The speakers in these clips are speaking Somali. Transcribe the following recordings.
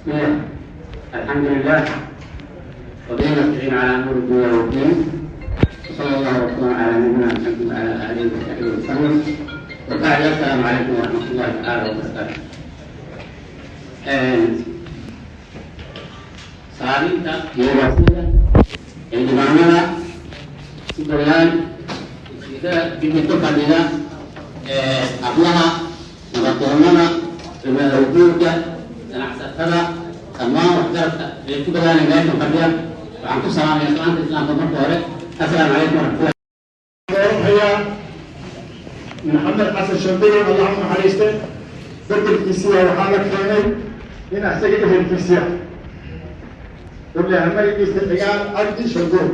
بسم الله، الحمد لله، وبه نستعين على امور الدنيا والدين، وصلى الله وسلم على نبينا محمد وعلى اله وصحبه وسلم، وبعد، السلام عليكم ورحمه الله تعالى وبركاته. Salaadiinta iyo waasida, xildhibaanada Jubbaland, wasiirada dibka ku fadhida, hablaha, nabadoonada, culimada, ganacsatada, dhammaan waxgaradka ee Jubbaland ee meeshan fadhiya, waxaan ku salaamaya salaanta Islaamka. Marka hore, assalaamu calaykum waraxmatullahi. Hayaa Maxamed Xasan Shanduro, Allah u naxariiste, bedelkiisiya waxaa la keenay in asaga ehelkiisiya oo magaciisa Cigaal Cabdi Shanduro.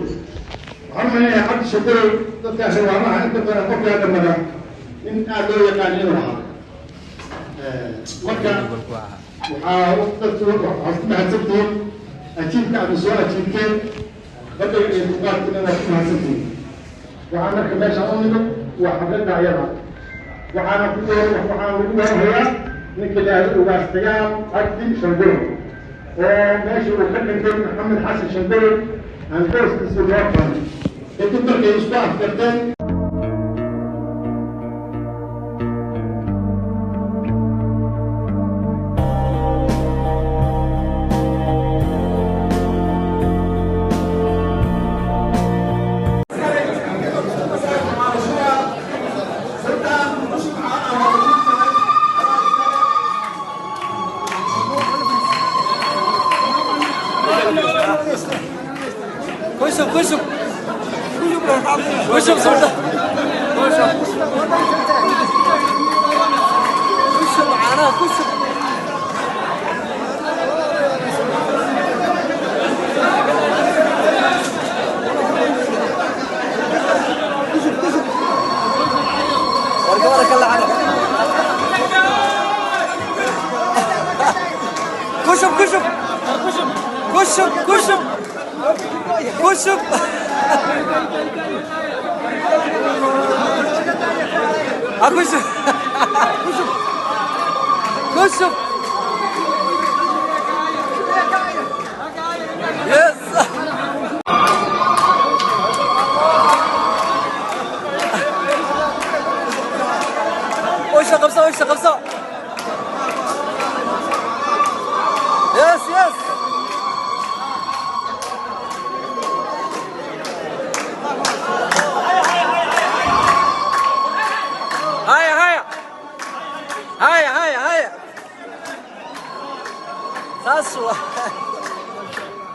Waxaan umaleynaya Cabdi Shanduro dadka riwaamaha inta badan qofkaa dhamada nin aada loo yaqaan inuu ahaa. Marka waxaa dadku waxaad ku mahadsantihiin ajiibka aada soo ajiibteen, fadhiga iyo dulqaadkiina waad ku mahadsantihiin. Waxaa marka meesha u nimid waa xafladda ayada. Waxaana ku waxaan lagu warhayaa ninka la yidhaahdo Ugaas Cigaal Cabdi Shanduro, oo meesha uu ka dhintay Maxamed Xasan Shanduro aan booskiisa loo keenay kadib markay isku afgarteen. Kusub, kusub. Kusub, sultan. Kusub. Kusub, caanaha kusub. Kusub, kusub. Warka warka lacana. Kusub, kusub. Kusub, kusub. Kusub. Ha, kusub. Kusub. Kusub. Yes. Usha qabso, usha qabso. Yes. هيا هيا هيا هيا هيا، saas wa,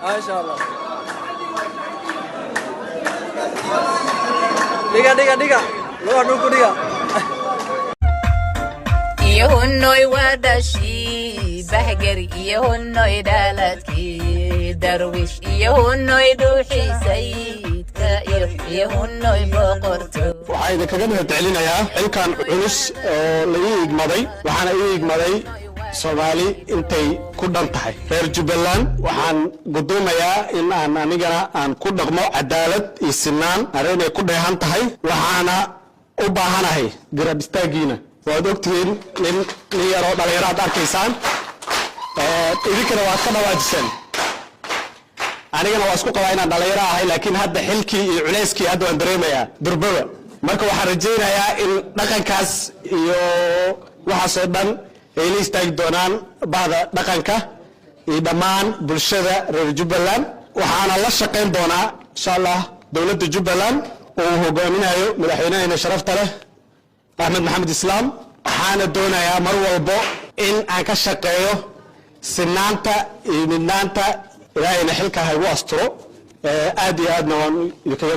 maasha Allah. Dhiga, dhiga, dhiga, lugaha dhulku dhiga. Iyo hunoy wadhashi bahgari, iyo hunoy dhaladkii Darwiish, iyo hunoy dhuuxii sayidka, iyo hunoy boqorto. Waxaa idinkaga mahad celinayaa xilkan culus oo la ii igmaday. Waxaana ii igmaday Soomaali intay ku dhan tahay, reer Jubbaland. Waxaan gudoomayaa in aan anigana aan ku dhaqmo cadaalad iyo sinaan arrin ay ku dheehan tahay. Waxaana u baahanahay garab istaaggiina. Waad ogtihiin, nin yaroo dhalinyaro aad arkaysaan, idinkana waad ka dhawaajiseen, anigana waa isku qabaa inaan dhalinyaro ahay, laakiin hadda xilkii iyo culayskii hadda waan dareemayaa durbaba. Marka waxaan rajaynayaa in dhaqankaas iyo waxaasoo dhan ay la istaagi doonaan bahda dhaqanka iyo dhammaan bulshada reer Jubbaland. Waxaana la shaqayn doonaa, insha Allah, dowladda Jubbaland oo uu hogaaminayo madaxweynahayna sharafta leh, Axmed Maxamed Islaam. Waxaana doonayaa mar walbo in aan ka shaqeeyo sinaanta iyo midnaanta. Ilaahayna xilka ha igu asturo. Aad iyo aadna waan idinkaga